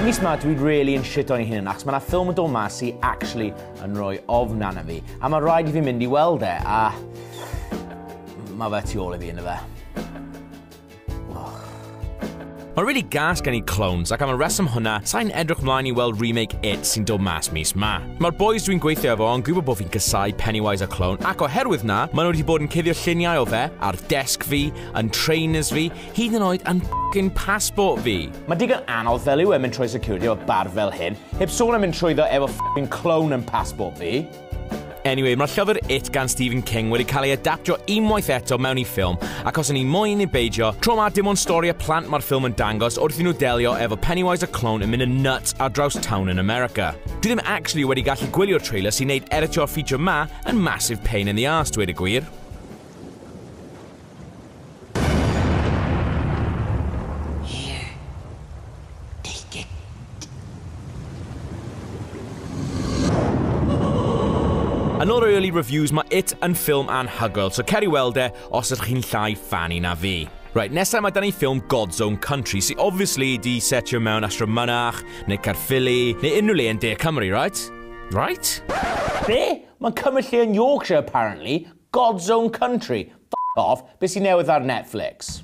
Mis ma dwi really yn shit o'n i hunan achos mae 'na ffilm yn dod mas sy actually yn rhoi ofn arna fi a mae rhaid i fi mynd i weld e a mae fe tu ôl i fi ynddo fe. Mae'n really gas gen i clones, ac am y reswm hwnna, sa'n edrych mlaen i weld remake It sy'n dod mas mis ma. Mae'r boys dwi'n gweithio efo yn gwybod bod fi'n casau Pennywise y clone, ac oherwydd na, maen nhw wedi bod yn cuddio lluniau o fe ar desg fi, yn trainers fi, hyd yn oed yn f***ing passport fi. Mae digon anodd fel yw e mynd trwy security efo barf fel hyn, heb sôn am mynd trwyddo efo f***ing clone yn passport fi. Anyway, mae'r llyfr It gan Stephen King wedi cael ei adaptio unwaith eto mewn i ffilm, ac os o'n i moyn i beidio, tro ma dim ond stori y plant mae'r ffilm yn dangos wrth i nhw delio efo Pennywise y clone yn mynd yn nuts ar draws town yn America. Dwi ddim actually wedi gallu gwylio'r trailer sy'n neud editio'r feature ma yn massive pain in the arse, dweud y gwir. Here. Take it. Yn ôl yr early reviews, mae It yn ffilm anhygoel, so cer i weld e os ydych chi'n llai ffani na fi. Right, nesaf mae 'da ni ffilm God's Own Country, sy'n obviously di setio mewn Ystrad Mynach, neu Caerffili, neu unrhyw le yn De Cymru, right? Right? Be? Mae'n cymryd lle yn Yorkshire apparently. God's Own Country. F off. Be sy'n newydd ar Netflix?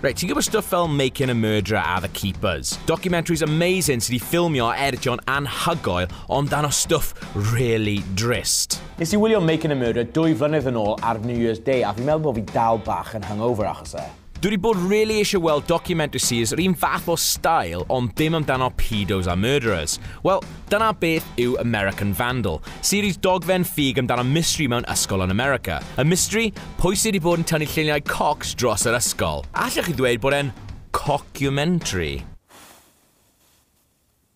Reit, ti'n gwybod stwff fel Making a Murderer a The Keepers? Documentaries amazing sydd wedi ffilmio a editio'n anhygoel, ond amdano stwff really drist. Nes i wylio Making a Murderer 2 flynedd yn ôl ar New Year's Day a fi'n meddwl bod fi dal bach yn hungover achos e. Dwi wedi bod really eisiau weld documentary series yr un fath o style, ond dim amdano pedos a murderers. Wel, dyna beth yw American Vandal, series dogfen ffug amdano mystery mewn ysgol yn America. Y mystery, pwy sydd wedi bod yn tynnu lluniau cocs dros yr ysgol? Allech chi ddweud bod e'n cockumentary?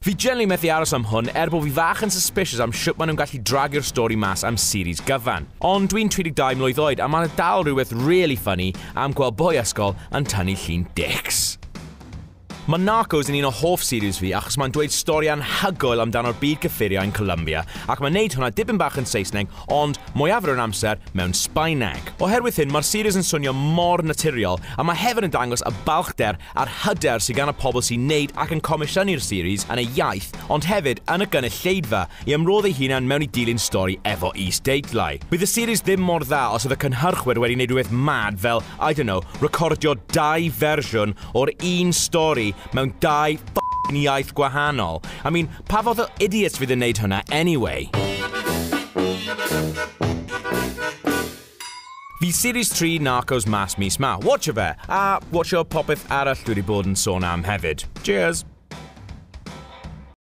Fi generally methu aros am hwn, er bod fi fach yn suspicious am shwt maen nhw'n gallu dragio'r stori mas am series gyfan. Ond dwi'n 32 mlwydd oed a mae'n dal rhywbeth really funny am gweld boi ysgol yn tynnu llun dicks. Mae Narcos yn un o hoff series fi achos mae'n dweud stori anhygoel amdano'r byd cyffuriau yn Colombia ac mae'n neud hwnna dipyn bach yn Saesneg, ond mwyafrif o'r amser mewn Sbaeneg. Oherwydd hyn, mae'r series yn swnio mor naturiol a mae hefyd yn dangos y balchder a'r hyder sydd gan y pobl sy'n neud ac yn comisiynu'r series yn y iaith, ond hefyd yn y gynulleidfa i ymroddi hunan mewn i dilyn stori efo isdeitlau. Bydd y series ddim mor dda os oedd y cynhyrchwyr wedi gwneud rhywbeth mad fel, I don't know, recordio dau fersiwn o'r un stori mewn dau f***ing iaith gwahanol. I mean, pa fath o idiots fydd yn neud hwnna anyway? Fydd Series 3 Narcos mas mis ma. Watcho fe, a watcho popeth arall dwi wedi bod yn sôn am hefyd. Cheers!